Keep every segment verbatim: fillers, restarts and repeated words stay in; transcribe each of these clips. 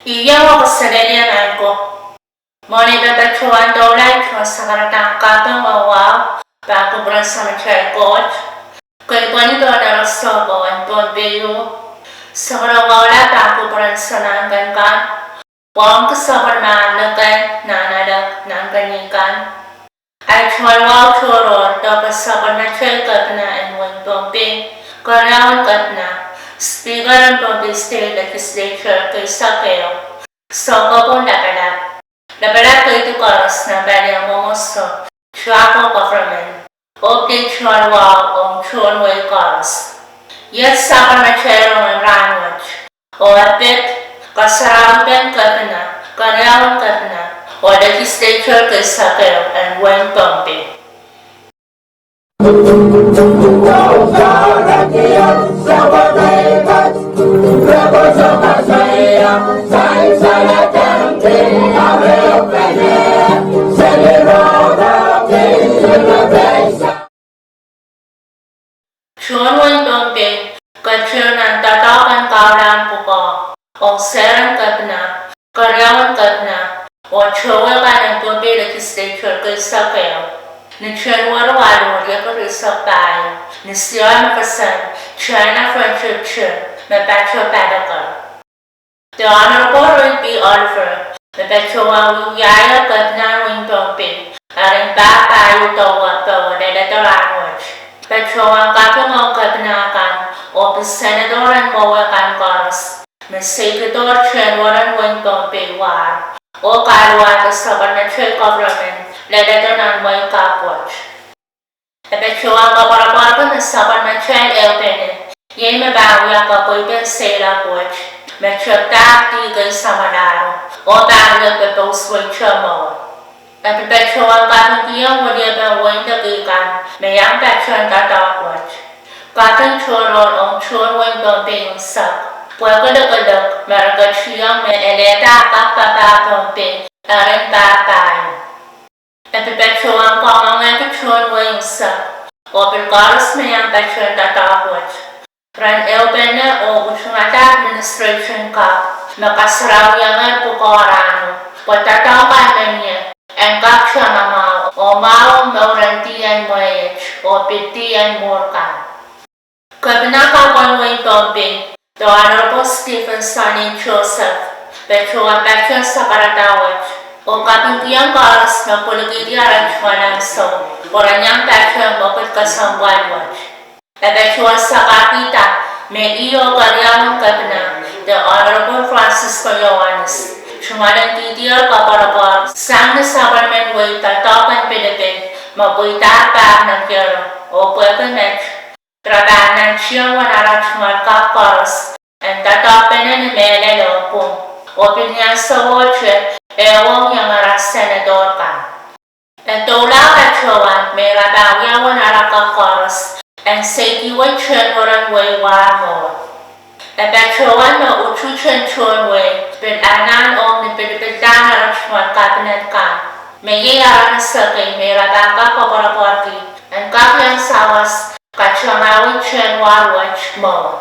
Iang wakaselehlie maing ko. Mwohn ei patohwan doula tohn sakaradahn kaping oh wahu pahn kupwuren Samatail Koht, keipweni pohn erek sohpo en Pohnpei, sakaradahn wahula pahn kupwuren Sounkomour kan, wauneki sapwellimomwi kan, nan alek, nan keinek kan. Ahi tungoal wahu tohrohr doke sapwellimatail kepina en wehin Pohnpei, keriaun kepina, Speaker en Pohnpei State Legislature keisek ehu, Sounkomour Lapalap. Lapalap keidi koaros nan palian mwomwohdiso, tiahk oh government, oh pil tungoal wahu ong tohn wehi koaros. Iet sapwellimatail rongen rahnwet, oh e pid kasarawipen kepina, keriaun kepina, oh legislature keisek ehu en wehin Pohnpei. Tohn wehin Pohnpei ketin nan doadoahk en kaulahn pwukoa ong seren kepina, keriaun kepina, oh towe kan en Pohnpei Legislature keisek ehu, ni January walu, riekid rieisek pahieu, ni Siar Mekesen, China Friendship Gym, me patoh Palikir. The Honorable Reed B. Oliver, me patohwan wiwiahier kepinahn wehin Pohnpei, erein pahr pahieu dohwehk powe leledo rahnwet, patohwan kaping ong kepina kan oh pil senator en mwowe kan koaros me seikidohr tohn wehin Pohnpei war, oh kaluwahda sapwellimatail government leledo nan wehi kapw wet. E patohwan koapworopworki me sapwellimatail ehupene iei me pahn wia kapweipen seiloak wet, me tepda dihkei samwalahro, oh pahn wia pepous wehi mwowe. E pil patohwan kapingkihong weliepen wehin Lekih kan me iang patehng doadoahk wet. Kaping tohrohr ong tohn wehin Pohnpei unsek, pwehki likilik me re ketihong me elehda kak papah Pohnpei erein pahr pahieu. E pil patohwan kangoangehki tohn wehi unsek, oh pil koaros me iang patehng doadoahk wet, rehn ehupene oh utungada administration kapw me kasarawiengehr pwukoa rahno, pwe doadoahk kan me mie en kak tamamwahu oh mwahu ong mouren dih en mwehi oh pil dih en mwuhr kan. Kepina kapw en wehi Pohnpei, the Honorable Stephen Sonny Joseph, patohwan patehng sakarada wet, oh kapingkihong koaros me pwilikihdi arail tungoal ansou pwe ren iang patehng mwekid kesempwal wet. E patohwan sakarkihda me ih oh keriaun kepina, the Honorable Francisco Iohannis, tungoal en dihdier koapworopwor sang ni sapwellimen wehi doadoahk en Pilipin me pweida pahr nekiero, oh pwehki met, re pahn nantihong uwen ara tungoal kapw koaros en doadoahkpene ni mehlel oh pwung, oh pil ni ansowohte ehuong iengara senator kan. E doula patohwan me re pahn wia uwen ara kapw koaros en seikihwei tohn wehi war mwowe. E patohwan me utuht en tohn wehi pil anahn ong ni pilipildahn ara tungoal kabinet kan, me iei aramas ekei me re pahn kak koapworopworki en kak iang sawas katamwei tohn war wet mwowe.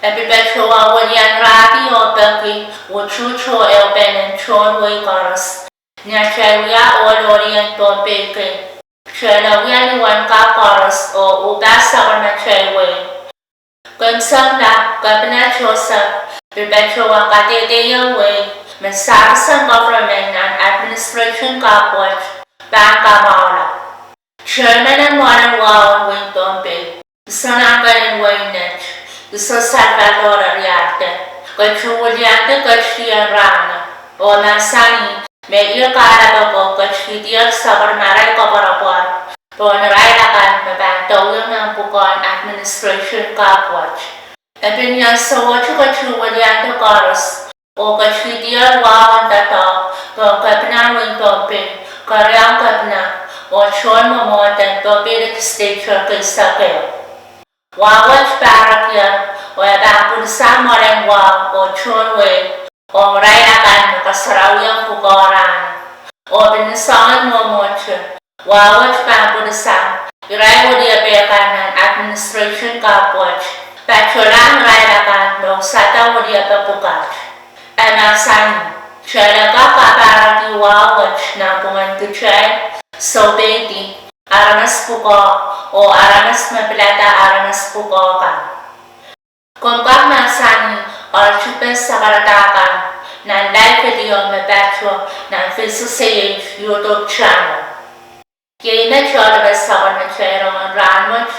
E pil patohwan wilianirahdi oh peki utuht oh ehupenen tohn wehi koaros ni atail wia ohl en Pohnpei kei, kitail en wia ni uwen kapw koaros oh uhpah sapwellimatail wehi. Kemeseng lap, Kepina Joseph pil patohwan kadehdehiong wehi me service en government nan administration kapw wet pahn kamwahula. Chairman en mwoalen wahu en wehin Pohnpei, Isonahnken en Wehin Net, Iso Salvador Ariarte, ketin wiliandi ketidien rahno, oh mahsanih me ih kahlap oko ketidien sapwellimarail koapworopwor pohn irail akan me pahn dohiong nan pwukoahn administration kapw wet. E pil ni ansowohte ketin wiliandi koaros oh ketidien wahu en doadoahk pohn kepinahn wehin Pohnpei, keriaun kepina, oh tohn mwomwohden Pohnpei Legislature keisek ehu. Wahu wet pahrekier, oh e pahn pwilisang mwoalen wahu oh tohn wehi ong irail akan me kasarawiong pwukoa rahno. Oh pil ni soangen mwomwohte, wahu wet pahn pwilisang irail weliepe kan nan administration kapw wet, patohlahng irail akan me wusada weliepe pwukat. E mahsanih: Kitail kak kapahreki wahu wet nanpwungen kitail soupeidi aramas pwukoa oh aramas me pilada aramas pwukoa kan. Komw kak mahsanih oaritikpe sakarada kan nan live video me patohwan nan V C C H YouTube channel. Iei me tohrohr sapwellimatail rongen rahnwet.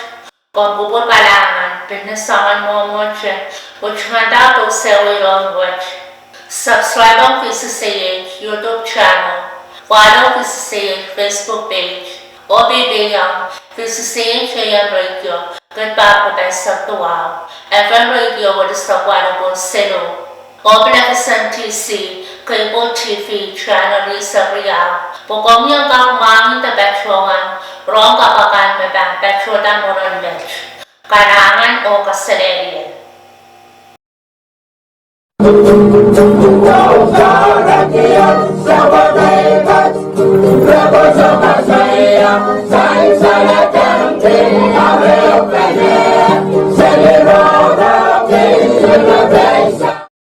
Komw kupwur kalahngan pil ni soangen mwomwohdiso oh tungoal dahme sewese rongen wet. Subscribe ong V C C H YouTube channel, follow V C C H Facebook page, oh pil pil ong V C C H A M radio, kid pahr pwukat sahpw duwau, F M radio wet sahpw walu pwukat siluh, oh pil F S N T C cable T V channel riehsek riau. Pwe komwi en kak mwahngih de patohwan rongen kapakap me pahn patohda mwurin met. Kalahngan oh kaselehlie.